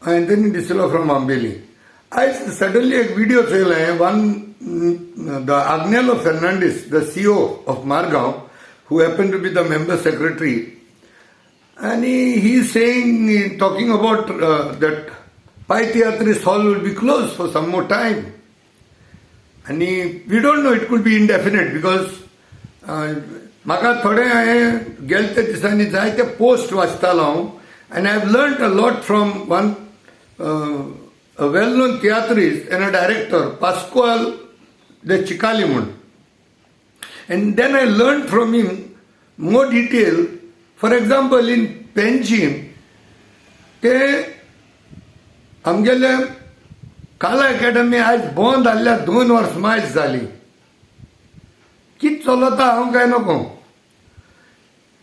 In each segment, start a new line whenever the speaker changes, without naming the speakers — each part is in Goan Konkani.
Anthony D'Souza from Ambeli. आयज सडनली एक व्हिडिओ चोयला हांवें. One the Agnelo Fernandes, the CO of Margao, who happen to be the member secretary, आनी he saying, talking about that Pai Tiatrist hall will be close for some more time. आनी we don't know, it could be indefinite, because म्हाका थोडे हांवें गेले त्या दिसांनी जायते पोस्ट वाचतालो हांव, and I have learn a lot from one a well known tiatrist and a director, Pascoal de Chicalim म्हूण. And then I learn from him more detail. For example, in Panjim ते आमगेले काला अकॅडमी आयज बंद जाल्ल्या 2 वर्स मायज जाली. कित चलता हांव काय नको.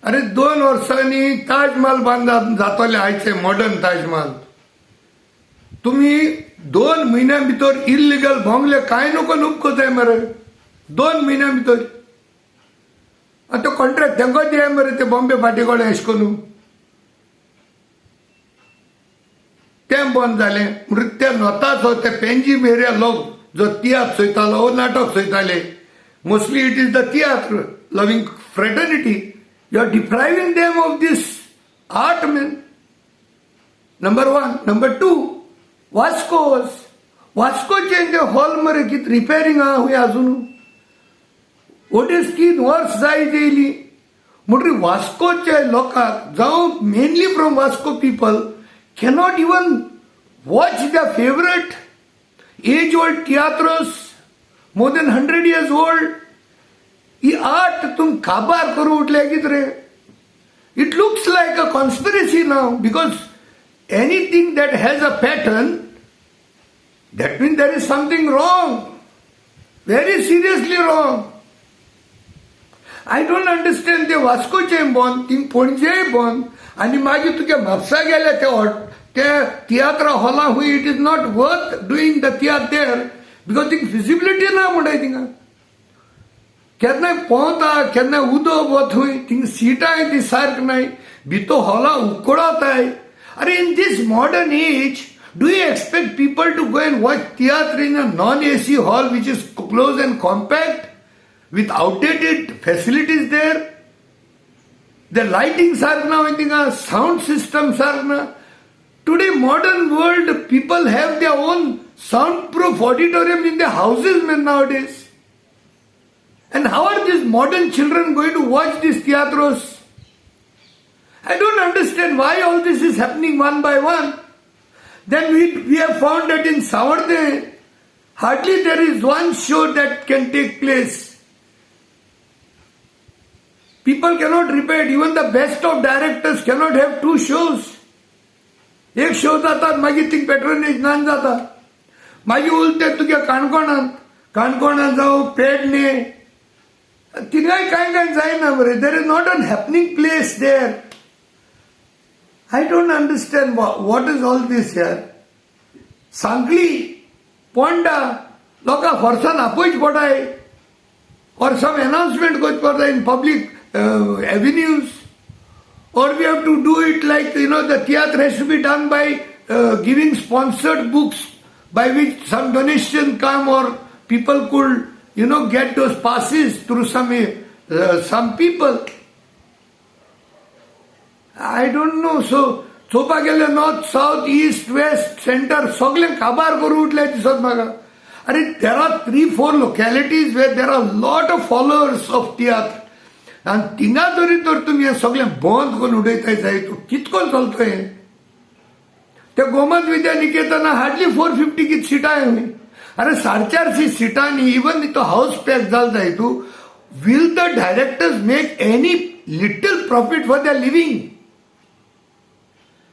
अरे, 2 वर्सांनी ताजमहाल बांद जातले, आयचे मॉडर्न ताजमहाल. तुमी 2 म्हयन्या भितर इल्लिगल बंगले कांय नको नुपको जाय मरे 2 म्हयन्या भितर. आतां कॉन्ट्रॅक्ट तांकां दिया मरे ते बॉम्बे फाटी कडेन अशें करून तें बंद जालें म्हणटकीर ते नोताचो ते पेंजीम एरिया लोक जो तियात्र चोयतालो वो नाटक चोयताले, mostly it is the tiatr loving fraternity, you are depriving them of this art, man. Number one. Number two, Vasco's वास्कोचे ते हॉल मरे कितें रिपेरींग आहा खूंय आजून. वटेस 3 वर्स जायत येयली म्हणटकीर वास्कोचे लोकांक, जावं mainly from Vasco people cannot even watch the favourite age old tiatros, more than 100 years old. He art तुम काबार करून उठले कितें रे? It looks like a conspiracy now, because anything that has a pattern, that means there is something wrong, very seriously wrong. I don't understand. ते वास्कोचे बंद, थिंग पणजेय बंद, आनी मागीर तुगे म्हापसा गेले ते ते तियात्रा हॉला हुंय it is not worth doing the tiatr there, because thing feasibility ना म्हणटाय. थिंगा केन्नाय पोंवता, केन्नाय उदक वत हुंय, थिंग सिटांय ती सारक नाय, भितर हॉला उकळताय. अरे, in this modern age, do you expect people to go and watch tiatr in a non AC hall which is close and compact with outdated facilities there? The lighting सारक ना थिंगा, साउंड सिस्टम सारक ना. Today modern world, people have their own soundproof auditorium in their houses, man, nowadays. And how are these modern children going to watch these theatros? I don't understand why all this is happening one by one. Then we have found that in Savarde, hardly there is one show that can take place. People cannot repeat. Even the best of directors cannot have two shows. एक शो जातात, मागीर थिंग पेट्रोनेज नान जाता. मागीर उरते तुगे काणकोणांत, काणकोणांत जावं पेडणे, थिंगाय कांय कांय जायना मरे. There is not an happening place there. I don't understand what is all this here. Sanquelim, Ponda लोकांक फोर्सान आपोवच पडाय or some announcement करचें पडटा in public avenues, or we have to do it like the theatre has to be done by giving sponsored books by which some donation come, or people could get those passes through some people. I don't know. So चोवपाक गेल्यार north, south, east, west, center सगळें काबार करून उठले दिसत म्हाका. अरे, there are three four localities where there are lot of followers of tiatr, आनी थिंगा जरी तर तुमी हें सगळें बंद करून उडयताय जाय, तूं कितको चलता हें? ते गोमंत विद्या निकेतना हार्डली 450 कित सिटां हांवें. अरे, 450 सिटांनी इवन तो हाऊस पॅक जाल जाय तूं, will the directors make any little profit for the living?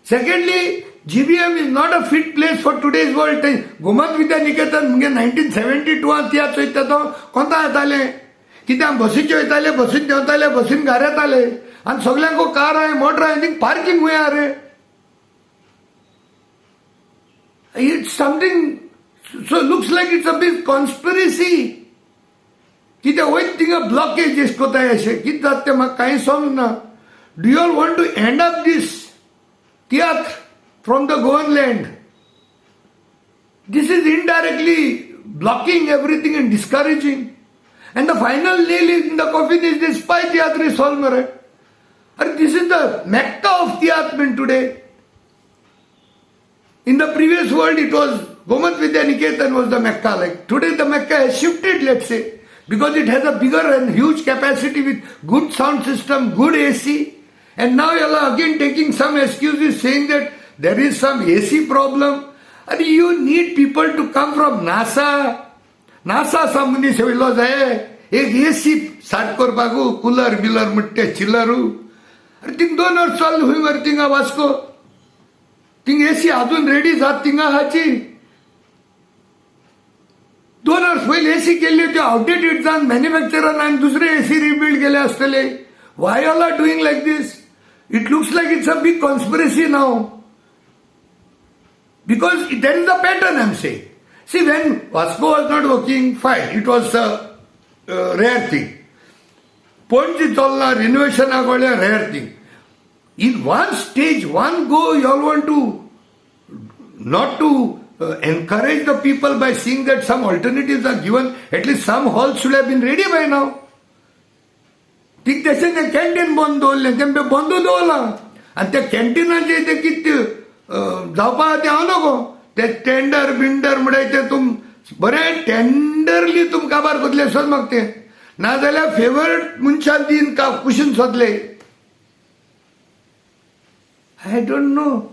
Secondly, GVM is not a fit place for today's world. Gomant Vidya Niketan म्हणजे 1972 तियात्र चोयता तो कोंता येताले. कित्याक बसीचे वयताले, बसीन देंवताले, बसीन घरा येताले. आनी सगल्यांक कार आहाय, मोटर आहाय, थिंग पार्किंग खूंय आहा रे? It's something, so looks like it's a big conspiracy. कितें वयत थिंगा ब्लॉकेज एश कोताय, अशें कितें जाता तें म्हाका कांय समजना. Do you all want to end up this tiatr? from the Goan land. This is indirectly blocking everything and discouraging. And the final nail in the coffin is this Pai Tiatrist Hall मरे. अरे, this is the mecca of tiatr today. In the previous world, it was Gomant Vidya Niketan was the mecca. Like today, the mecca has shifted, let's say, because it has a bigger and huge capacity with good sound system, good AC. And now you are again taking some excuses, saying that there is some AC problem. And you need people to come from NASA. NASA सा मनीस येयलो जाय एक एसी साट करपाक, कुलर बिलर म्हणटे चिलरू. अरे, थिंग 2 वर्स चालू खंय मरे थिंगा वास्को. थिंग एसी अजून रेडी जात थिंगा हाची. 2 वर्स पयलीं एसी केल्ली, त्यो आउटडेटेड जावन मॅन्युफॅक्चरान आनी दुसरे एसी रिबिल्ड केले आसतले. Why all are doing like this? It looks like it's a big conspiracy now, because there is a pattern, I am saying. See, when Vasco was not working, fine, it was a rare thing. Panaji चल्ला रिनोव्हेशनाक व्हडलें rare thing. In one stage, one go, you all want to not to encourage the people by seeing that some alternatives are given. At least some halls should have been ready by now. ठीक तशें तें कॅन्टीन बंद दवरलें, तें बंदू दवरलां आनी त्या कॅन्टिनाचें तें कितें जावपा तें हांव नको. ते टेंडर बिंडर म्हळ्यार तें तुम बरें टेंडरली तुम काबार करतले सोद म्हाका तें. नाजाल्यार फेवरेट मनशान दीन का कुशीन सोदले, I don't know.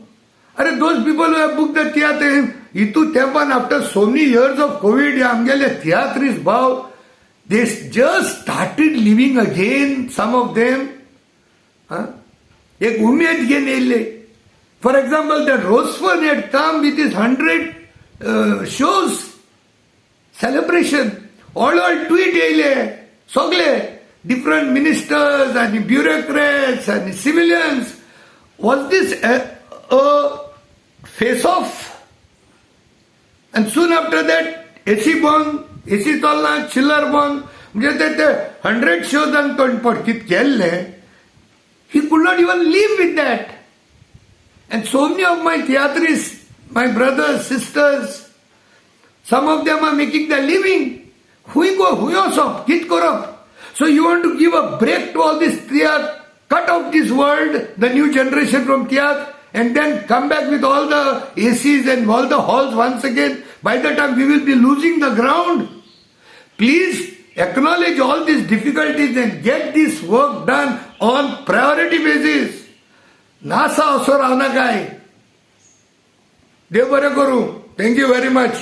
अरे, those people have book the tiatr हितू तेंपान, after so many years of Covid, आमगेले तियात्रीस भाव, they just started living again, some of them. एक उमेद घेवन येयल्ले. For example, that Rosefern had come with his 100 shows celebration. All all tweet येयले सगळे डिफरंट मिनिस्टर्स आनी ब्युरोक्रॅट्स आनी civilians. Was this a face off? And soon after that, AC बंद, एसी चलना, चिल्लर बंद. म्हणजे ते ते 100 शोज आनी तोंडपट कित केल्ले, he could not even live with that. And so many of my tiatrists, my brothers, sisters, some of them are making their living. खंय गो, खंय वचप, कित करप? So you want to give a break to all this tiatr, cut off this world, the new generation from tiatr, and then come back with all the ACs and all the halls once again. By the time we will be losing the ground. Please acknowledge all these difficulties and get this work done on priority basis. NASA असो रावना काय. देव बरें करूं. Thank you very much.